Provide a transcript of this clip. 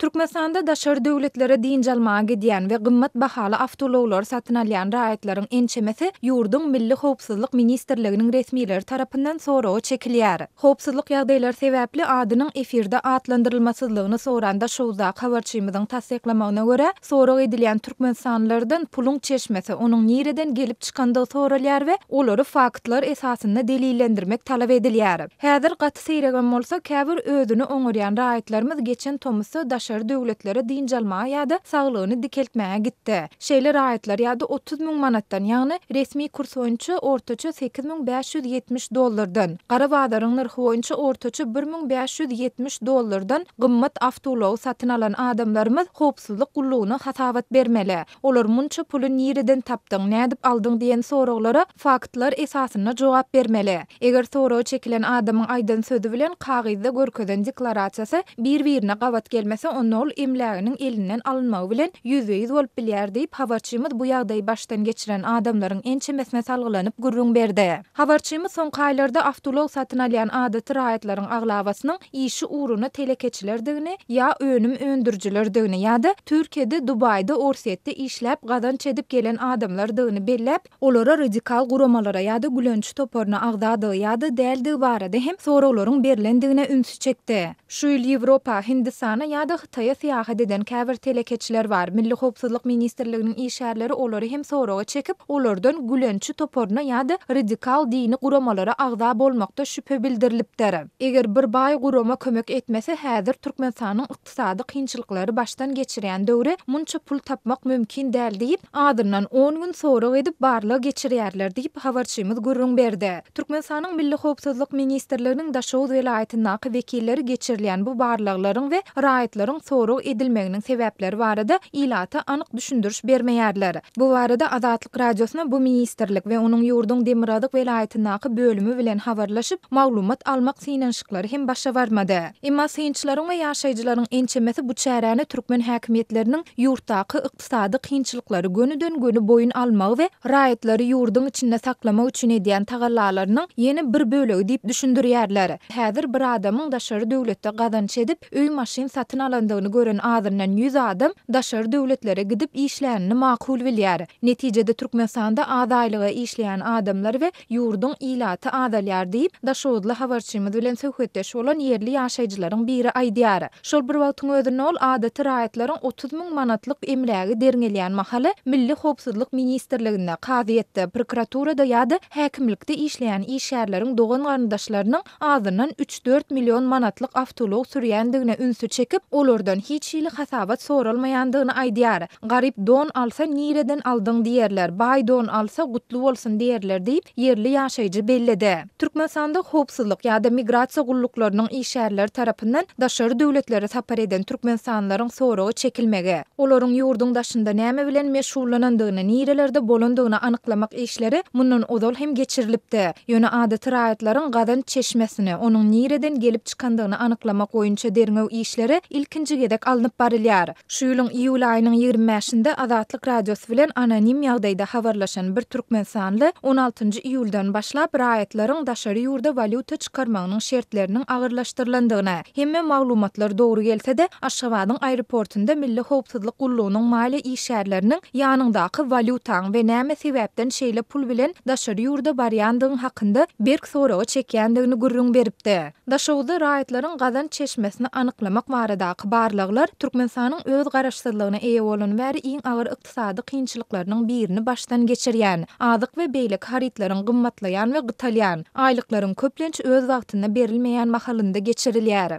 Türkmenistanda daşary döwletlere dynç almaga gidýän we gymmat bahaly awtoulaglary satyn alýan raýatlaryň ençemesi ýurduň Milli howpsuzlyk ministrliginiň resmileri tarapyndan soraga çekilýär. Howpsuzlyk ýagdaýlary sebäpli adynyň efirde atlandyrylmasyzlygyny soran Daşoguzdaky habarçymyzyň tassyklamagyna görä, sorag edilýän türkmenistanlylardan puluň çeşmesi, onuň nireden gelip çykandygy soralýar we olary faktlar esasynda delillendirmek talap edilýär. Häzir gaty seýregem bolsa, käbir özüni oňarýan raýatlarymyz geçen tomusda daşary döwletlere dynç almaga ýa-da saglygyny dikeltmäge gitdi. Şeýle raýatlar ýa-da 30 müň manatdan, ýagny resmi kurs boýunça ortaça 8570 dollardan, gara bazaryň nyrhy boýunça ortaça 1570 dollardan gymmat awtoulagy satyn alan adamlarymyz howpsuzlyk gullugyna hasabat bermeli. Olar munça puly nireden tapdyň, nädip aldyň diýen soraglara faktlar esasynda jogap bermeli. Eger soraga çekilen adamyň aýdan sözi bilen kagyzda görkezen deklarasiýasy bir-birine gabat gelmese, onda ol emläginiň elinden alynmagy bilen ýüzbe-ýüz bolup bilýär diýip, habarçymyz bu ýagdaýy başdan geçiren adamlaryň ençemesine salgylanyp gürrüň berdi. Habarçymyz soňky aýlarda awtoulag satyn alýan adaty raýatlaryň aglabasynyň işi ugruna telekeçilerdigini ýa önüm öndürijilerdigini ýa-da Türkiýede, Dubaýda, Orsýetde işläp gazanç edip gelen adamlardygyny belläp, olara radikal guramalara ýa-da gülençi toparyna agzadygy ýa-da däldigi barada hem soraglaryň berlendigine ünsi çekdi. Şu ýyl Ýewropa, Hindistana ýa-da Hytaýa syýahat eden käbir telekeçiler bar. Milli howpsuzlyk ministrliginiň işgärleri olary hem soraga çekip, olardan gülençi toparyna ýa-da radikal dini guramalara agza bolmakda şübhe bildirilipdir. Eger bir baý gurama kömek etmese, häzir Türkmenistanyň ykdysady kynçylyklary başdan geçirýän döwri munça pul tapmak mümkin däl diýip, azyndan on gün sorag edip barlag geçirýärler diýip, habarçymyz gürrüň berdi. Türkmenistanyň Milli howpsuzlyk ministrliginiň Daşoguz welaýatyndaky wekilleri geçirilýän bu barlaglaryň we raýatlaryň sorag edilmeginiň sebäpleri barada ilata anyk düşündiriş bermeýärler. Bu barada Azatlyk Radiosyna bu ministrlik we onuň ýurduň demirgazyk welaýatyndaky bölümi bilen habarlaşyp, maglumat almak synanyşyklary hem başa barmady. Emma synçylaryň we ýaşaýjylaryň ençemesi bu çäräni türkmen häkimiýetleriniň ýurtdaky ykdysady kynçylyklary gönüden-göni boýun almagy we raýatlary ýurduň içinde saklamak üçin edýän tagallalarynyň ýene bir bölegi diýip düşündirýärler. Häzir bir adamyň daşary döwletde gazanç edip, öý-maşyn satyn alandygyny gören azyndan 100 adam daşary döwletlere gidip işlänini makul bilýär. Netijede Türkmenistanda az aýlyga işleýän adamlar we ýurduň ilaty azalýar diýip, daşoguzly habarçymyz bilen söhbetdeş bolan ýerli ýaşaýjylaryň biri aýdýar. Şol bir wagtyň özünde ol adaty raýatlaryň 30 müň manatlyk emlägi derňelýän mahaly Milli howpsuzlyk ministrliginde, kazyýetde, prokuraturada ýa-da häkimlikde işleýän işgärleriň dogan-garyndaşlarynyň azyndan üç-dört million manatlyk awtoulag sürýändigine ünsi çekip, olardan hiç hili hasabat soralmaýandygyny aýdýar. Garyp don alsa nireden aldyň diýerler, baý don alsa gutly bolsun diýerler diýip, ýerli ýaşaýjy belledi. Türkmenistanda howpsuzlyk ýa-da migrasiýa gulluklarynyň işgärleri tarapyndan daşary döwletlere sapar eden türkmenistanlylaryň soraga çekilmegi, olaryň ýurduň daşynda näme bilen meşgullanandygyny, nirelerde bolandygyny anyklamak işleri mundan ozal hem geçirilipdi. Ýöne adaty raýatlaryň gazanç çeşmesini, onuň nireden gelip çykandygyny anyklamak boýunça derňew işleri ilkinji gezek alnyp barylýar. Şu ýylyň iýul aýynyň 25-inde Azatlyk Radiosy bilen anonim ýagdaýda habarlaşan bir türkmenistanly on altynjy iýuldan başlap raýatlaryň daşary ýurda walýuta çykarmagynyň şertleriniň agyrlaşdyrylandygyny, hemme maglumatlar dogry gelse-de, Aşgabadyň aeroportunda Milli howpsuzlyk gullugynyň maliýe işgärleriniň ýanyňdaky walýutaň we näme sebäpden şeýle pul bilen daşary ýurda barýandygyň hakynda berk soraga çekýändigini gürrüň beripdi. Daşoguzda raýatlaryň gazanç çeşmesini anyklamak baradaky barlaglar Türkmenistanyň öz garaşsyzlygyna eýe bolany bäri iň agyr ykdysady kynçylyklarynyň birini başdan geçirýän, azyk we beýleki harytlaryň gymmatlaýan we gytalýan, aýlyklaryň köplenç öz wagtynda berilmeýän mahalynda geçirilýär.